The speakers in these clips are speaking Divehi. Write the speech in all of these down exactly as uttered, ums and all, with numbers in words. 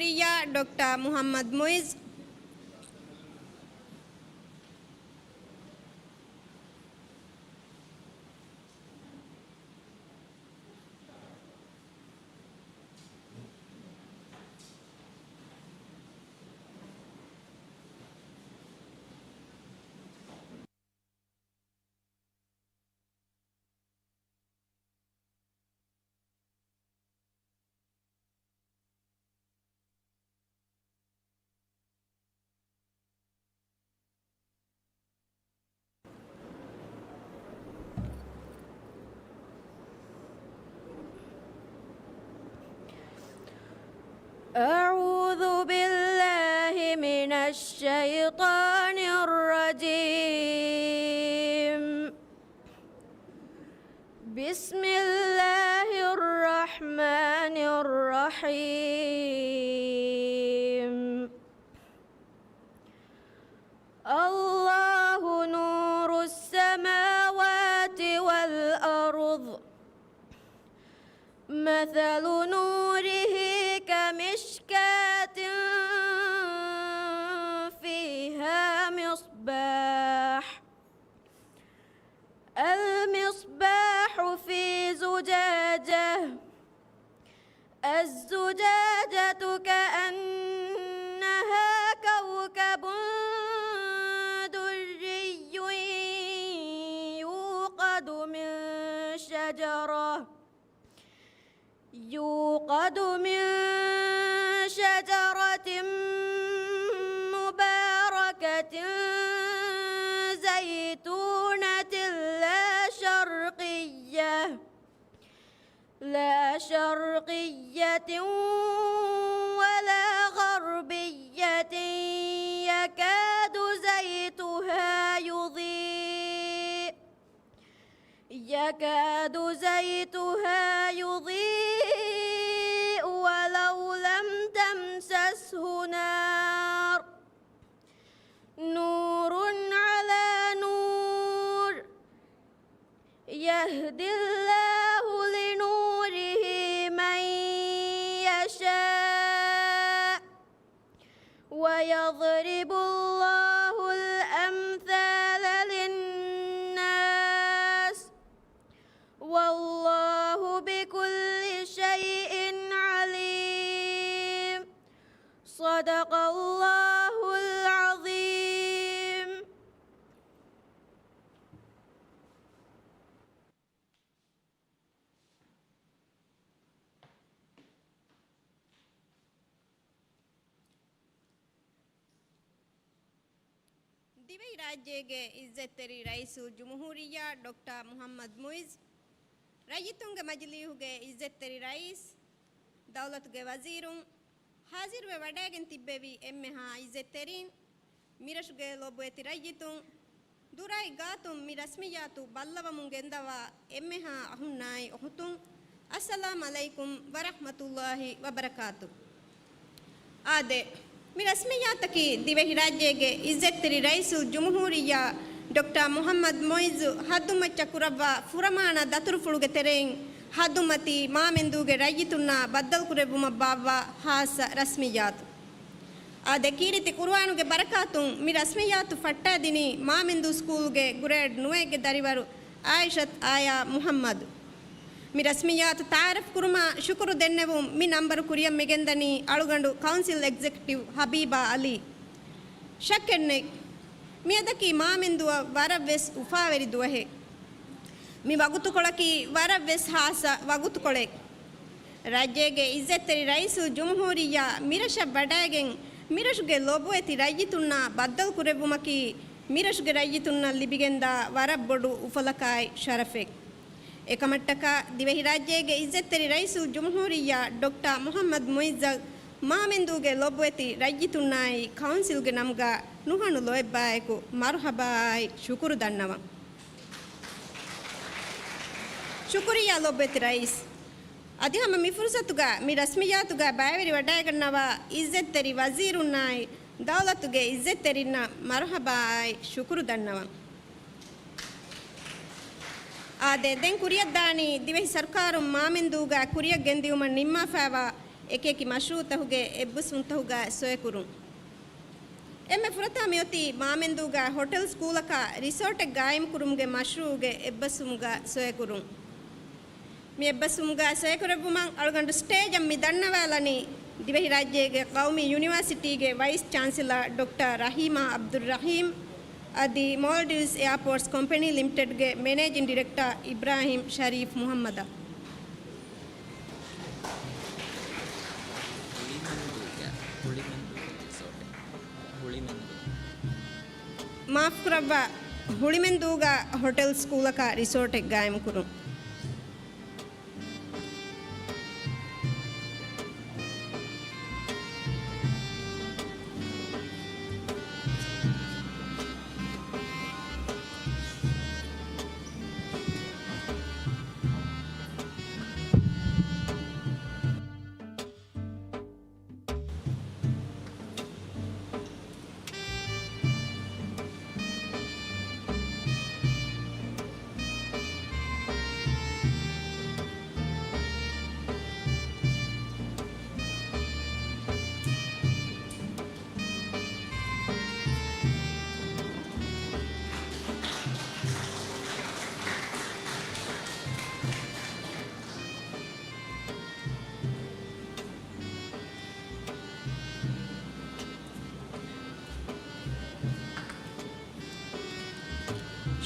ރިޔާ ޑޮކްޓަރ މުޙައްމަދު މުޢިއްޒު. أعوذ بالله من الشيطان الرجيم. بسم الله الرحمن الرحيم. الله نور السماوات والأرض. مثل نوره كمشكاة فيها مصباح. المصباح في زجاجة. الزجاجة كأنها كوكب دري يوقد من شجرة، يوقد من شجرة مباركة زيتونة لا شرقية، لا شرقية ولا غربية يكاد زيتها يضيء، يكاد زيتها يضيء ولو لم تمسسه نار، نور على نور، يهدي الله لنوره من يشاء، ويضرب الله الأمثال للناس، والله بكل شيء عليم. صدق الله العظيم. ދިވެހިރާއްޖޭގެ އިއްޒަތްތެރި ރައީސުލްޖުމްހޫރިއްޔާ ޑޮކްޓަރ މުޙައްމަދު މުޢިއްޒު، ރައްޔިތުންގެ މަޖިލީހުގެ އިއްޒަތްތެރި ރައީސް، ދައުލަތުގެ ވަޒީރުން، ޙާޟިރުވެ ވަޑައިގެން ތިއްބެވި އެންމެހާ އިއްޒަތްތެރިން، މިރަށުގެ ލޮބުވެތި ރައްޔިތުން، ދުރާއި ގާތުން މި ރަސްމިއްޔާތު ބައްލަވަމުން ގެންދަވާ އެންމެހާ އަހުންނާއި އުޚުތުން، އައްސަލާމް ޢަލައިކުމް ވަރަޙްމަތުﷲި ވަބަރަކާތު. އާދެ، މި ރަސްމިއްޔާތަކީ ދިވެހިރާއްޖޭގެ އިއްޒަތްތެރި ރައީސުލްޖުމްހޫރިއްޔާ ޑޮކްޓަރ މުޙައްމަދު މުޢިއްޒު ހައްދުމައްޗަށް ކުރައްވާ ފުރަމާނަ ދަތުރުފުޅުގެ ތެރެއިން ހައްދުމަތީ މާމެންދޫގެ ރައްޔިތުންނާ ބައްދަލުކުރެއްވުމަށް ބާއްވާ ޚާއްޞަ ރަސްމިއްޔާތު. އާދެ، ކީރިތި ޤުރުއާނުގެ ބަރަކާތުން މި ރަސްމިއްޔާތު ފައްޓާދިނީ މާމެންދޫ ސްކޫލްގެ ގްރޭޑް ނުވައެއްގެ ދަރިވަރު އާއިޝަތު އާޔާ މުޙައްމަދު. މި ރަސްމިއްޔާތު ތަޢާރަފް ކުރުމަށް ޝުކުރު ދެންނެވުން މި ނަންބަރު ކުރިއަށް މިގެންދަނީ އަޅުގަނޑު ކައުންސިލް އެގްޒެކެޓިވް ޙަބީބާ ޢަލީ. ޝައްކެއްނެތް، މިއަދަކީ މާމެންދުއަށް ވަރަށްވެސް އުފާވެރި ދުވަހެއް. މި ވަގުތުކޮޅަކީ ވަރަށްވެސް ޚާއްޞަ ވަގުތުކޮޅެއް. ރާއްޖޭގެ އިއްޒަތްތެރި ރައީސުލްޖުމްހޫރިއްޔާ މިރަށަށް ވަޑައިގެން، މިރަށުގެ ލޮބުވެތި ރައްޔިތުންނާ ބައްދަލުކުރެއްވުމަކީ، މިރަށުގެ ރައްޔިތުންނަށް ލިބިގެންދާ ވަރަށް ބޮޑު އުފަލަކާއި ޝަރަފެއް. އެކަމަށްޓަކާ، ދިވެހިރާއްޖޭގެ އިއްޒަތްތެރި ރައީސުލްޖުމްހޫރިއްޔާ ޑޮކްޓަރ މުޙައްމަދު މުޢިއްޒަށް މާމެންދޫގެ ލޮބުވެތި ރައްޔިތުންނާއި ކައުންސިލްގެ ނަމުގަ ނުހަނު ލޯތްބާއެކު މަރުޙަބާއާއި ޝުކުރު ދަންނަވަން. ޝުކުރިއްޔާ ލޮބުވެތި ރައީސް. އަދި ހަމަ މި ފުރުޞަތުގަ މި ރަސްމިއްޔާތުގަ ބައިވެރިވަޑައިގަންނަވާ އިއްޒަތްތެރި ވަޒީރުންނާއި ދައުލަތުގެ އިއްޒަތްތެރިންނަށް މަރުޙަބާއާއި ޝުކުރު ދަންނަވަން. އާދެ، ދެން ކުރިއަށްދާނީ ދިވެހި ސަރުކާރުން މާމެންދޫގަ ކުރިއަށް ގެންދިއުމަށް ނިންމާފައިވާ އެކިއެކި މަޝްރޫޢުތަކުގެ އެއްބަސްވުންތަކުގަ ސޮއެކުރުން. އެންމެ ފުރަތަމަ މިއޮތީ މާމެންދޫގަ ހޮޓެލް ސްކޫލަކާ ރިސޯޓެއް ގާއިމްކުރުމުގެ މަޝްރޫޢުގެ އެއްބަސްވުމުގަ ސޮއެކުރުން. މި އެއްބަސްވުމުގަ ސޮއެކުރެއްވުމަށް އަޅުގަނޑު ސްޓޭޖަށް މި ދަންނަވާލަނީ ދިވެހިރާއްޖޭގެ ޤައުމީ ޔުނިވާސިޓީގެ ވައިސް ޗާންސެލާ ޑޮކްޓަރ ރަހީމާ ޢަބްދުއްރަހީމް އަދި މޯލްޑިވްސް އެއާޕޯޓްސް ކޮމްޕެނީ ލިމިޓެޑްގެ މެނޭޖިން ޑިރެކްޓަރ އިބްރާހިމް ޝަރީފް މުޙައްމަދަށް. ހުޅިމެންދޫގަ، ހުޅިމެންދޫގަ ރިސޯޓެއް. ހުޅިމެންދޫ. މާފުކުރައްވާ، ހުޅިމެންދޫގަ ހޮޓެލް ސްކޫލަކާ ރިސޯޓެއް ގާއިމްކުރުން.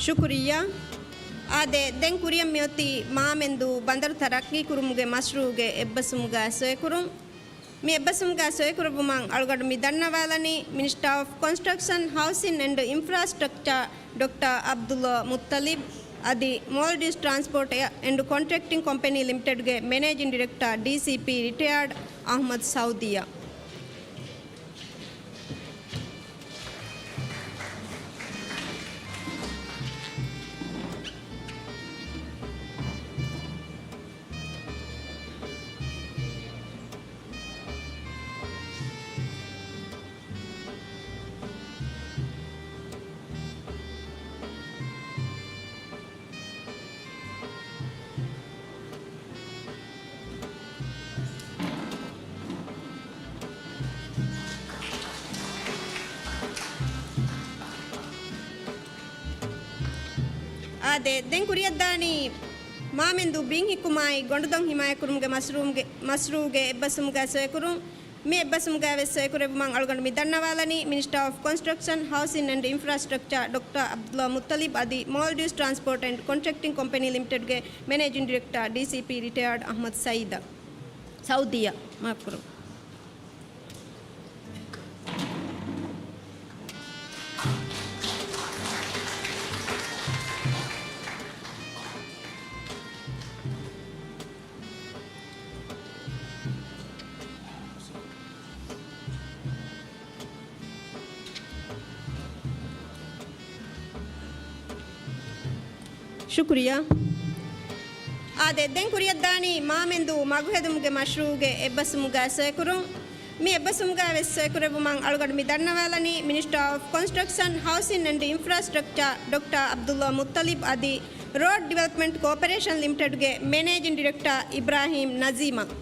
ޝުކުރިއްޔާ. އާދެ، ދެން ކުރިއަށް މިއޮތީ މާމެންދޫ ބަނދަރު ތަރައްޤީކުރުމުގެ މަޝްރޫޢުގެ އެއްބަސްވުމުގަ ސޮއެކުރުން. މި އެއްބަސްވުމުގަ ސޮއެކުރެއްވުމަށް އަޅުގަނޑު މި ދަންނަވާލަނީ މިނިސްޓަރ އޮފް ކޮންސްޓްރަކްޝަން، ހައުސިން އެންޑް އިންފްރާސްޓްރަކްޗާ ޑޮކްޓަރ ޢަބްދުﷲ މުއްޠަލިބް އަދި މޯލްޑިވްސް ޓްރާންސްޕޯޓް އެންޑް ކޮންޓްރެކްޓިން ކޮމްޕެނީ ލިމިޓެޑްގެ މެނޭޖިން ޑިރެކްޓަރ، ޑީސީޕީ، ރިޓަޔާޑް އަޙްމަދު ސައުދީއަށް. އާދެ، ދެން ކުރިއަށްދާނީ މާމެންދޫ ބިން ހިއްކުމާއި ގޮނޑުދޮށް ހިމާޔަތްކުރުމުގެ މަޝްރޫޢުގެ، މަޝްރޫޢުގެ އެއްބަސްވުމުގަ ސޮއެކުރުން. މި އެއްބަސްވުމުގައި ވެސް ސޮއެކުރެއްވުމަށް އަޅުގަނޑު މި ދަންނަވާލަނީ މިނިސްޓަރ އޮފް ކޮންސްޓްރަކްޝަން، ހައުސިން އެންޑް އިންފްރާސްޓްރަކްޗާ ޑޮކްޓަރ ޢަބްދުﷲ މުއްޠަލިބް އަދި މޯލްޑިވްސް ޓްރާންސްޕޯޓް އެންޑް ކޮންޓްރެކްޓިން ކޮމްޕެނީ ލިމިޓެޑްގެ މެނޭޖިން ޑިރެކްޓަރ، ޑީސީޕީ، ރިޓަޔާޑް އަޙްމަދު ސައީދަށް. ސައުދީއަށް. މާފުކުރުން. ޝުކުރިއްޔާ. އާދެ، ދެން ކުރިއަށްދާނީ މާމެންދޫ މަގުހެދުމުގެ މަޝްރޫޢުގެ އެއްބަސްވުމުގައި ސޮއެކުރުން. މި އެއްބަސްވުމުގައި ވެސް ސޮއެކުރެއްވުމަށް އަޅުގަނޑު މި ދަންނަވާލަނީ މިނިސްޓަރ އޮފް ކޮންސްޓްރަކްޝަން، ހައުސިން އެންޑް އިންފްރާސްޓްރަކްޗާ ޑޮކްޓަރ ޢަބްދުﷲ މުއްޠަލިބް އަދި ރޯޑް ޑިވެލޮޕްމަންޓް ކޯޕަރޭޝަން ލިމިޓެޑްގެ މެނޭޖިން ޑިރެކްޓަރ އިބްރާހިމް ނަޒީމަށް.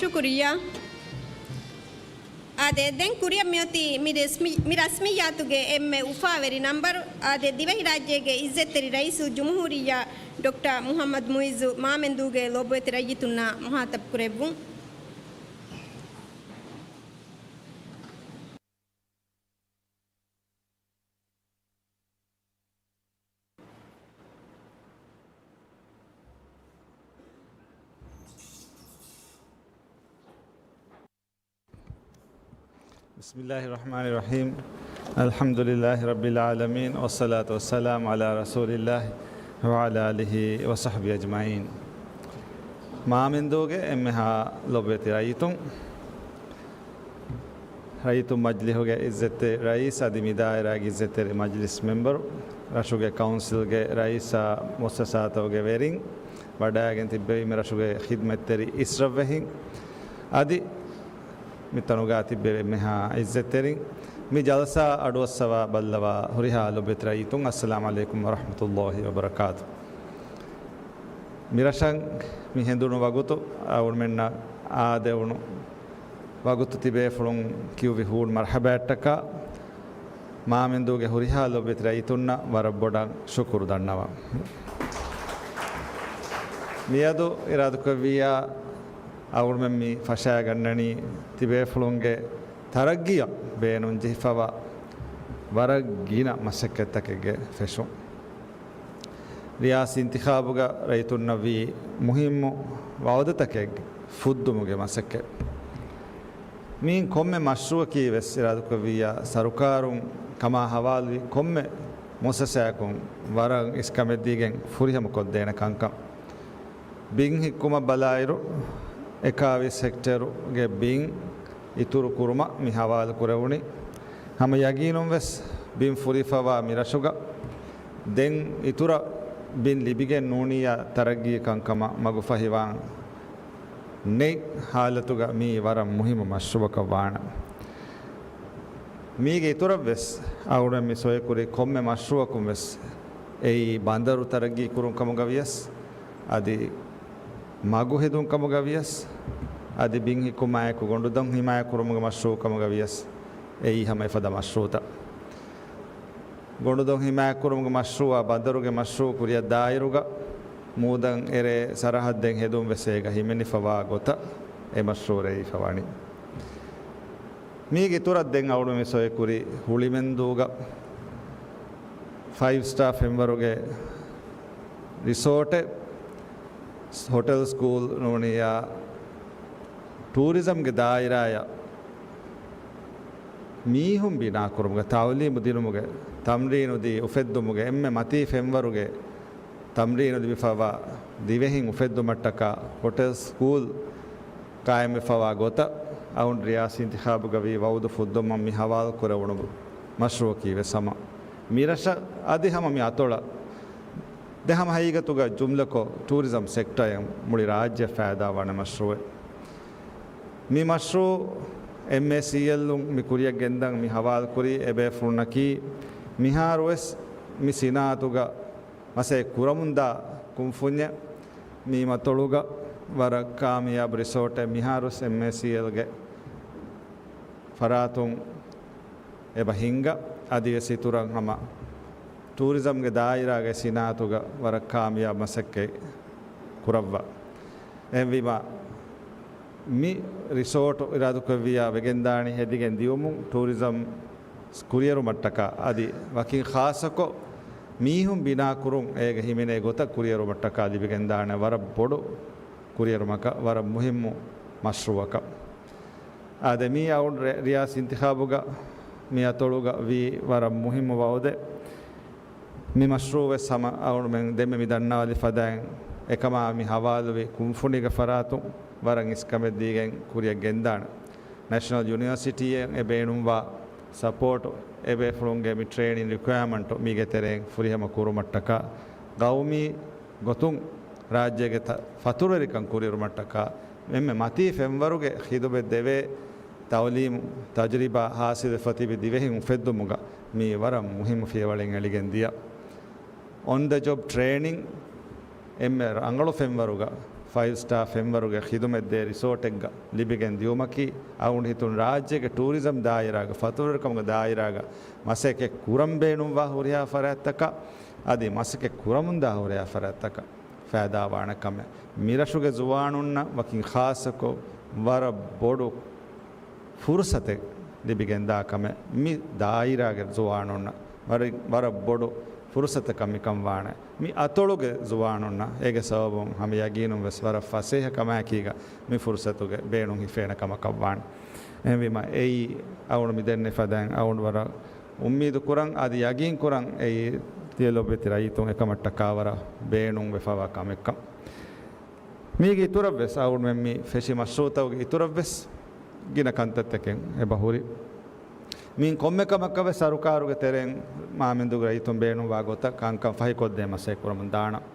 ޝުކުރިއްޔާ. އާދެ، ދެން ކުރިއަށް މިއޮތީ މި ރަސްމި-، މި ރަސްމިއްޔާތުގެ އެންމެ އުފާވެރި ނަންބަރު. އާދެ، ދިވެހިރާއްޖޭގެ އިއްޒަތްތެރި ރައީސުލްޖުމްހޫރިއްޔާ ޑޮކްޓަރ މުޙައްމަދު މުޢިއްޒު މާމެންދޫގެ ލޯބިވެތި ރައްޔިތުންނާ މުޚާޠަބު ކުރެއްވުން. بسم الله الرحمن الرحيم. الحمد لله رب العالمين، والصلاة والسلام على رسول الله وعلى آله وصحبه أجمعين. މާމިންދޫގެ އެންމެހާ ލޮބުވެތި ރައްޔިތުން، ރައްޔިތުން މަޖްލިހުގެ އިއްޒަތްތެރި ރައީސް އަދި މިދާއިރާގެ އިއްޒަތްތެރި މަޖްލިސް މެމްބަރު، ރަށުގެ ކައުންސިލްގެ ރައީސާ މުއައްސަސާތަކުގެ ވެރިން، ވަޑައިގެން ތިއްބެވި މި ރަށުގެ ޚިދްމަތްތެރި އިސްރަށްވެހިން، އަދި މިތަނުގާ ތިއްބެވި އެންމެހާ އިއްޒަތްތެރިން، މި ޖަލްސާ އަޑުއައްސަވާ ބައްލަވާ ހުރިހާ ލޮބުވެތި ރައްޔިތުން، އައްސަލާމު ޢަލައިކުމް ވަރަޙްމަތުﷲި ވަބަރަކާތު. މިރަށަށް މި ހެނދުނު ވަގުތު އަޅުމެންނަށް އާދެވުނު ވަގުތު ތިބޭފުޅުން ކިޔުއްވި ހޫނު މަރްޙަބާއަށްޓަކާ، މާމިންދޫގެ ހުރިހާ ލޮބުވެތި ރައްޔިތުންނަށް ވަރަށް ބޮޑަށް ޝުކުރު ދަންނަވަން. މިއަދު އިރާދަކުރެއްވިއްޔާ އަޅުމެން މި ފަށާގަންނަނީ ތިބޭފުޅުންގެ ތަރައްގީއަށް ބޭނުންޖެހިފަވާ ވަރަށް ގިނަ މަސައްކަތްތަކެއްގެ ފެށުން. ރިޔާސީ އިންތިޚާބުގަ ރައްޔިތުންނަށްވީ މުހިއްމު ވައުދުތަކެއް ފުއްދުމުގެ މަސައްކަތް. މިއިން ކޮންމެ މަޝްރޫއަކީ ވެސް އިރާދަކުރެއްވިއްޔާ ސަރުކާރުން ކަމާ ހަވާލުވި ކޮންމެ މުއައްސަސާއަކުން ވަރަށް އިސްކަމެއްދީގެން ފުރިހަމަ ކޮށްދޭނެ ކަންކަން. ބިން ހިއްކުމަށް ބަލާއިރު، އެކާވީސް ހެކްޓޭރުގެ ބިން އިތުރު ކުރުމަށް މި ހަވާލު ކުރެވުނީ. ހަމަ ޔަގީނުން ވެސް ބިން ފުރިފަވާ މި ރަށުގަ ދެން އިތުރަށް ބިން ލިބިގެން ނޫނިއްޔާ ތަރައްގީ ކަންކަމަށް މަގުފަހިވާން ނެތް ހާލަތުގަ މީ ވަރަށް މުހިއްމު މަޝްރޫއަކަށް ވާނެ. މީގެ އިތުރަށް ވެސް އަޅުމެން މި ސޮއިކުރި ކޮންމެ މަޝްރޫއަކުން ވެސް އެއީ ބަނދަރު ތަރައްގީ ކުރުން ކަމުގަ ވިޔަސް، އަދި މަގު ހެދުން ކަމުގަ ވިޔަސް، އަދި ބިން ހިއްކުމާއެކު ގޮނޑުދޮށް ހިމާޔަތް ކުރުމުގެ މަޝްރޫއު ކަމުގަ ވިޔަސް، އެއީ ހަމަ އެފަދަ މަޝްރޫއުތައް. ގޮނޑުދޮށް ހިމާޔަތްކުރުމުގެ މަޝްރޫއާ ބަނދަރުގެ މަޝްރޫއު ކުރިއަށް ދާއިރުގަ، މޫދަށް އެރޭ ސަރަހައްދެއް ހެދުން ވެސް އޭގަ ހިމެނިފަވާ ގޮތަށް އެ މަޝްރޫއު ރޭވިފަ ވަނީ. މީގެ އިތުރަށް ދެން އަޅުމެން މި ސޮއިކުރި ހުޅިމެންދޫގަ ފައިވް ސްޓާ ފެންވަރުގެ ރިސޯޓެއް، ހޮޓެލް ސްކޫލް ނޫނިއްޔާ ޓޫރިޒަމްގެ ދާއިރާއަށް މީހުން ބިނާކުރުމުގެ، ތައުލީމު ދިނުމުގެ، ތަމްރީނު ދީ އުފެއްދުމުގެ އެންމެ މަތީ ފެންވަރުގެ ތަމްރީނު ލިބިފަވާ ދިވެހިން އުފެއްދުމަށްޓަކާ ހޮޓެލް ސްކޫލް ޤާއިމްވެފަވާ ގޮތަށް އަޅުގަނޑު ރިޔާސީ އިންތިޚާބުގަ ވީ ވައުދު ފުއްދުމަށް މި ހަވާލު ކުރެވުނު މަޝްރޫއަކީ ވެސް ހަމަ މިރަށަށް އަދި ހަމަ މި އަތޮޅަށް ދެ ހަމަ ހަގީގަތުގަ ޖުމްލަކޮށް ޓޫރިޒަމް ސެކްޓަރއިން މުޅި ރާއްޖެ ފައިދާވާނެ މަޝްރޫއެއް. މި މަޝްރޫއު އެމްއޭސީއެލުން މި ކުރިއަށް ގެންދަން މި ހަވާލު ކުރީ އެބޭފުޅުންނަކީ މިހާރުވެސް މި ސިނާއަތުގަ މަސައްކަތް ކުރަމުންދާ ކުންފުންޏެއް. މި މަތޮޅުގަ ވަރަށް ކާމިޔާބު ރިސޯޓެއް މިހާރުވެސް އެމްއޭސީއެލްގެ ފަރާތުން އެބަ ހިންގަ، އަދިވެސް އިތުރަށް ހަމަ ޓޫރިޒަމްގެ ދާއިރާގެ ސިނާއަތުގަ ވަރަށް ކާމިޔާބު މަސައްކަތް ކުރައްވާ. އެހެންވީމަ، މި ރިސޯޓު އިރާދަކުރެއްވިއްޔާ ވެގެންދާނީ ހެދިގެން ދިޔުމުން ޓޫރިޒަމް ކުރިއެރުމަށްޓަކާ އަދި ވަކިން ޚާއްޞަކޮށް މީހުން ބިނާކުރުން އޭގެ ހިމެނޭ ގޮތަށް ކުރިއެރުމަށްޓަކާ ލިބިގެންދާނެ ވަރަށް ބޮޑު ކުރިއެރުމަކަށް، ވަރަށް މުހިއްމު މަޝްރޫއަކަށް. އާދެ، މީ އަޅުގަނޑު ރި-، ރިޔާސީ އިންތިޚާބުގަ މި އަތޮޅުގަ ވީ ވަރަށް މުހިއްމު ވައުދެއް. މި މަޝްރޫއު ވެސް ހަމަ އަޅުގަނޑުމެން ދެންމެ މި ދަންނަވާލި ފަދައިން އެކަމާ މި ހަވާލުވި ކުންފުނީގެ ފަރާތުން ވަރަށް އިސްކަމެއްދީގެން ކުރިއަށް ގެންދާނެ. ނެޝަނަލް ޔުނިވަރސިޓީއަށް އެ ބޭނުންވާ ސަޕޯޓު، އެބޭފުޅުންގެ މި ޓްރޭނިން ރިކުއަރމަންޓު މީގެ ތެރެއިން ފުރިހަމަ ކުރުމަށްޓަކާ، ގައުމީ ގޮތުން ރާއްޖޭގެ ތަ-، ފަތުރުވެރިކަން ކުރިއެރުމަށްޓަކާ، އެންމެ މަތީ ފެންވަރުގެ ޚިދުމަތް ދެވޭ ތައުލީމު ތަޖުރިބާ ހާސިލްވެފަ ތިބި ދިވެހިން އުފެއްދުމުގަ މީ ވަރަށް މުހިއްމު ފިޔަވަޅެއް އެޅިގެން ދިޔަ. އޮން ދަ ޖޮބް ޓްރޭނިން އެންމެ ރަނގަޅު ފެންވަރުގަ، ފައިވް ސްޓާ ފެންވަރުގެ ޚިދުމަތްދޭ ރިސޯޓެއްގަ ލިބިގެން ދިޔުމަކީ، އަޅުގަނޑު ހިތުން ރާއްޖޭގެ ޓޫރިޒަމް ދާއިރާގަ، ފަތުރުވެރިކަމުގެ ދާއިރާގަ މަސައްކަތް ކުރަން ބޭނުންވާ ހުރިހާ ފަރާތްތަކަށް، އަދި މަސައްކަތް ކުރަމުންދާ ހުރިހާ ފަރާތްތަކަށް ފައިދާވާނެ ކަމެއް. މިރަށުގެ ޒުވާނުންނަށް ވަކިން ޚާއްޞަކޮށް ވަރަށް ބޮޑު ފުރުސަތެއް ލިބިގެންދާ ކަމެއް މި ދާއިރާގެ ޒުވާނުންނަށް ވަރަށް، ވަރަށް ބޮޑު ފުރުސަތަކަށް މިކަން ވާނެ. މި އަތޮޅުގެ ޒުވާނުންނަށް އޭގެ ސަބަބުން ހަމަ ޔަގީނުން ވެސް ވަރަށް ފަސޭހަ ކަމާއެކީގަ މި ފުރުސަތުގެ ބޭނުން ހިފޭނެ ކަމަކަށް ވާނެ. އެހެންވީމަ އެއީ އަޅުގަނޑު މި ދެންނެވި ފަދައިން އަޅުގަނޑު ވަރަށް އުއްމީދު ކުރަން އަދި ޔަގީން ކުރަން އެއީ ތިޔަ ލޮބުވެތި ރައްޔިތުން އެކަމަށްޓަކާ ވަރަށް ބޭނުން ވެފަވާ ކަމެއްކަން. މީގެ އިތުރަށްވެސް އަޅުގަނޑުމެން މި ފެށި މަޝްރޫޢުތަކުގެ އިތުރަށްވެސް ގިނަ ކަންތައްތަކެއް އެބަ ހުރި. މިއިން ކޮންމެ ކަމަކަށްވެސް ސަރުކާރުގެ ތެރެއިން މާމެންދުގެ ރައްޔިތުން ބޭނުންވާ ގޮތަށް ކަންކަން ފަހިކޮށްދޭން މަސައްކަތް ކުރަމުން ދާނަން.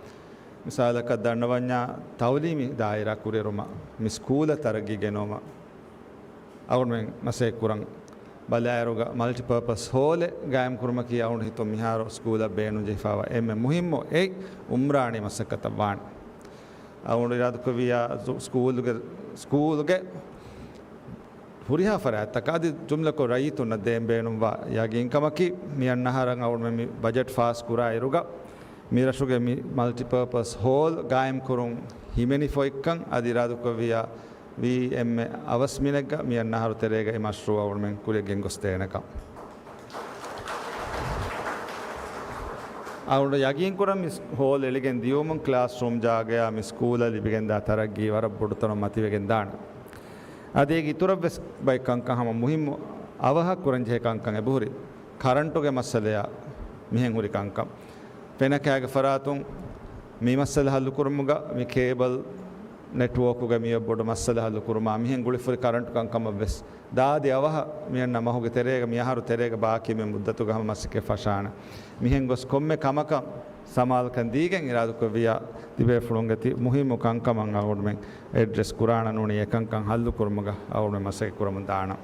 މިސާލަކަށް ދަންނަވަންޏާ ތައުލީމީ ދާއިރާ ކުރިއެރުމަށް މި ސްކޫލަށް ތަރައްގީ ގެނައުމަށް އަޅުގަނޑުމެން މަސައްކަތް ކުރަން ބަލާއިރުގަ މަލްޓިޕާޕަސް ހޯލެއް ގާއިމް ކުރުމަކީ އަޅުގަނޑު ހިތުން މިހާރު ސްކޫލަށް ބޭނުންޖެހިފައިވާ އެންމެ މުހިއްމު އެއް އުމްރާނީ މަސައްކަތަށް ވާނެ. އަޅުގަނޑު އިރާދަކުރެއްވިއްޔާ ސްކޫލުގެ، ސްކޫލުގެ ހުރިހާ ފަރާތްތަކަށް އަދި ޖުމްލަކޮށް ރައްޔިތުންނަށް ދޭން ބޭނުންވާ ޔަގީންކަމަކީ، މި އަންނަހަރަށް އަޅުގަނޑުމެން މި ބަޖެޓް ފާސް ކުރާ އިރުގަ، މި ރަށުގެ މި މަލްޓިޕާޕަސް ހޯލް ގާއިމް ކުރުން ހިމެނިފައިކަން އަދި އިރާދަކުރެއްވިއްޔާ ވީ އެންމެ އަވަސް މިނެއްގަ މި އަންނަހަރު ތެރޭގަ އެ މަޝްރޫޢު އަޅުގަނޑުމެން ކުރިއަށް ގެންގޮސްދޭނެކަން. އަޅުގަނޑު ޔަގީންކުރަން މި ހޯލް އެޅިގެން ދިޔުމުން ކްލާސްރޫމް ޖާގަޔާ މި ސްކޫލަށް ލިބިގެންދާ ތަރައްގީ ވަރަށް ބޮޑުތަނުން މަތިވެގެން ދާނެ. އަދި އޭގެ އިތުރަށްވެސް ބައެއް ކަންކަން ހަމަ މުހިއްމު އަވަހަށް ކުރަންޖެހޭ ކަންކަން އެބަހުރި. ކަރަންޓުގެ މައްސަލަޔާ މިހެން ހުރި ކަންކަން. ފެނަކައިގެ ފަރާތުން މި މައްސަލަ ހައްލުކުރުމުގަ މި ކޭބަލް ނެޓްވޯކުގެ މި ބޮޑު މައްސަލަ ހައްލުކުރުމާ މިހެން ގުޅިފުރި ކަރަންޓު ކަންކަމަށްވެސް ދާދި އަވަހަށް މިއަންނަ މަހުގެ ތެރޭގަ މިއަހަރު ތެރޭގަ ބާކީ މި މުއްދަތުގަ ހަމަ މަސައްކަތް ފަށާނެ. މިހެން ގޮސް ކޮންމެ ކަމަކަށް ސަމާލުކަން ދީގެން އިރާދަކުރެއްވިއްޔާ ތިބޭފުޅުންގެ ތި މުހިއްމު ކަންކަމަށް އަޅުގަނޑުމެން އެޑްރެސް ކުރާނަން ނޫނީ އެކަންކަން ހައްލުކުރުމުގަ އަޅުގަނޑުމެން މަސައްކަތް ކުރަމުން ދާނަން.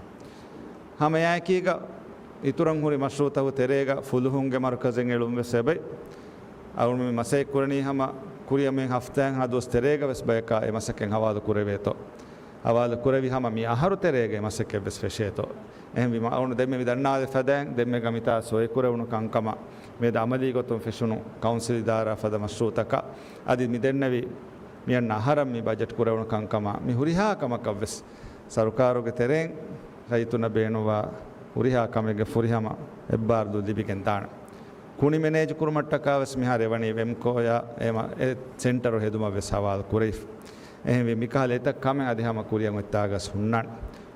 ހަމައެއާއެކީގަ އިތުރަށް ހުރި މަޝްރޫޢުތަކުގެ ތެރޭގަ ފުލުހުންގެ މަރުކަޒެއް އެޅުން ވެސް އެބައި. އަޅުގަނޑު މި މަސައްކަތް ކުރަނީ ހަމަ ކުރިއަށް މިހެން ހަފްތާއެއްހާ ދުވަސް ތެރޭގަ ވެސް ބަޔަކާ އެ މަސައްކަތް ހަވާލު ކުރެވޭތޯ. ހަވާލު ކުރެވި ހަމަ މި އަހަރު ތެރޭގަ އެ މަސައްކަތް ވެސް ފެށޭތޯ. އެހެންވީމަ އަޅުގަނޑު ދެންމެ މި ދަންނާލެ ފަދައިން ދެންމެގަ މިތާ ސޮއި ކުރެވުނު ކަންކަމަށް މިއަދު އަމަލީ ގޮތުން ފެށުނު ކައުންސިލް އިދާރާ ފަދަ މަޝްރޫޢުތަކަށް އަދި މި ދެންނެވި މިއަންނަ އަހަރަށް މި ބަޖެޓް ކުރެވުނު ކަންކަމާ މި ހުރިހާ ކަމަކަށްވެސް ސަރުކާރުގެ ތެރެއިން ރައްޔިތުންނަށް ބޭނުންވާ ހުރިހާ ކަމެއްގެ ފުރިހަމަ އެއްބާރުލުން ލިބިގެން ދާނެ. ކުނި މެނޭޖް ކުރުމަށްޓަކާވެސް މިހާރު އެވަނީ ވެމްކޯއާ އެމަ އެ ސެންޓަރު ހެދުމަށްވެސް ހަވާލު ކުރެވިފަ. އެހެންވެ މިކަހަލަ އެތައް ކަމެއް އަދި ހަމަ ކުރިއަށް އޮތްތާގަސް ހުންނާނެ.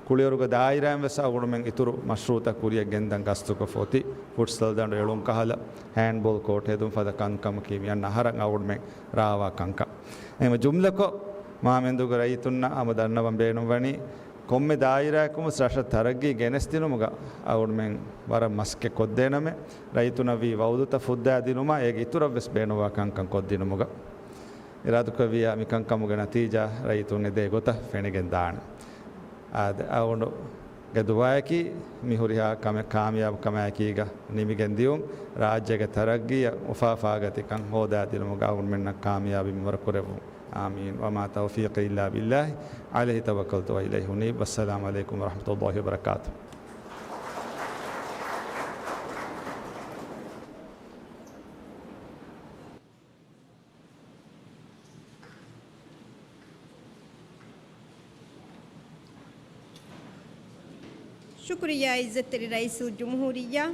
ކުޅިވަރުގެ ދާއިރާއިން ވެސް އަޅުގަނޑުމެން އިތުރު މަޝްރޫޢުތައް ކުރިއަށް ގެންދަން ގަސްތުކޮށްފަ އޮތީ. ފުޓްސަލް ދަނޑު އެޅުން ކަހަލަ، ހޭންޑްބޯލް ކޯޓް ހެދުން ފަދަ ކަންކަމަކީ މިއަންނަ އަހަރަށް އަޅުގަނޑުމެން ރާވާ ކަންކަން. އެހެންވެ ޖުމްލަކޮށް، މާމެންދުގެ ރައްޔިތުންނަށް ހަމަ ދަންނަވަން ބޭނުންވަނީ، ކޮންމެ ދާއިރާއަކުން ވެސް ރަށަށް ތަރައްގީ ގެނެސްދިނުމުގަ އަޅުގަނޑުމެން ވަރަށް މަސައްކަތް ކޮށްދޭނަމޭ، ރައްޔިތުންނަށް ވީ ވައުދުތައް ފުއްދާދިނުމާ އޭގެ އިތުރަށް ވެސް ބޭނުންވާ ކަންކަން ކޮށްދިނުމުގަ. އިރާދަކުރެއްވިއްޔާ މިކަންކަމުގެ ނަތީޖާ ރައްޔިތުން އެދޭ ގޮތަށް ފެނިގެން ދާނެ. އާދެ، އަޅުގަނޑުގެ ދުޢާއަކީ މި ހުރިހާ ކަމެއް ކާމިޔާބު ކަމާއެކީގަ ނިމިގެން ދިޔުން، ރާއްޖޭގެ ތަރައްގީއަށް އުފާ ފާގަތިކަން ހޯދާދިނުމުގަ އަޅުގަނޑުމެންނަށް ކާމިޔާބީ މިންވަރު ކުރެއްވުން. އާމީން. وما توفيقي إلا بالله عليه توكلت وإليه أنيب. والسلام عليكم ورحمة الله وبركاته. ޝުކުރިއްޔާ ޢިއްޒަތްތެރި ރައީސުލްޖުމްހޫރިއްޔާ.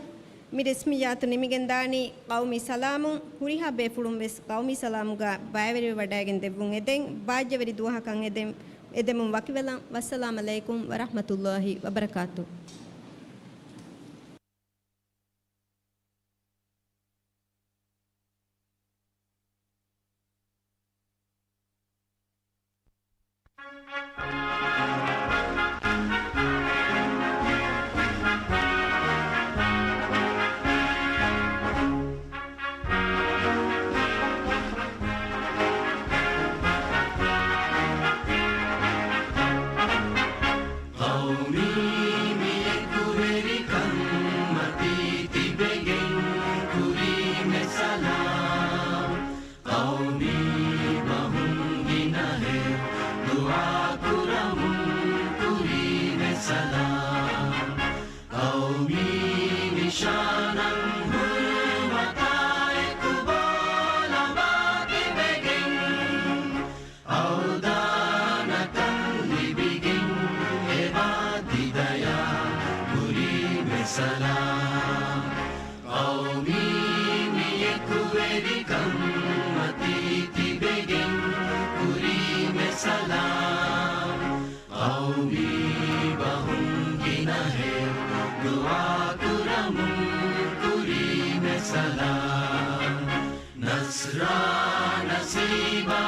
މި ރަސްމިއްޔާތު ނިމިގެންދާނީ ޤައުމީ ސަލާމުން. ހުރިހާ ބޭފުޅުން ވެސް ޤައުމީ ސަލާމުގަ ބައިވެރިވެވަޑައިގެން ދެއްވުން އެދެން، ބާއްޖަވެރި ދުވަހަކަށް އެދެން، އެދެމުން ވަކިވެލަން. ވައްސަލާމް ޢަލައިކުމް ވަރަޙްމަތުﷲި ވަބަރަކާތު. ޤައުމީ މި އެކުވެރިކަން މަތީ ތިބެގެން ކުރީމެ ސަލާމް. ޤައުމީ ބަހުން ގިނަހެއް ދުޢާ ކުރަމުން ކުރީމެ ސަލާމް. ޤައުމީ ނިޝާނަށް ހުރުމަތާ އެކު ބޯލަމާ ތިބެގެން އަވްދާނަކަން ލިބިގެން އެބާ ތިދަޔާ ކުރީމެ ސަލާމް. ޤައުމީ މި އެކުވެރިކަން މަތީ ތިބެގެން ކުރީމެ ސަލާމް. ޤައުމީ ބަހުން ރާނަސީބާ.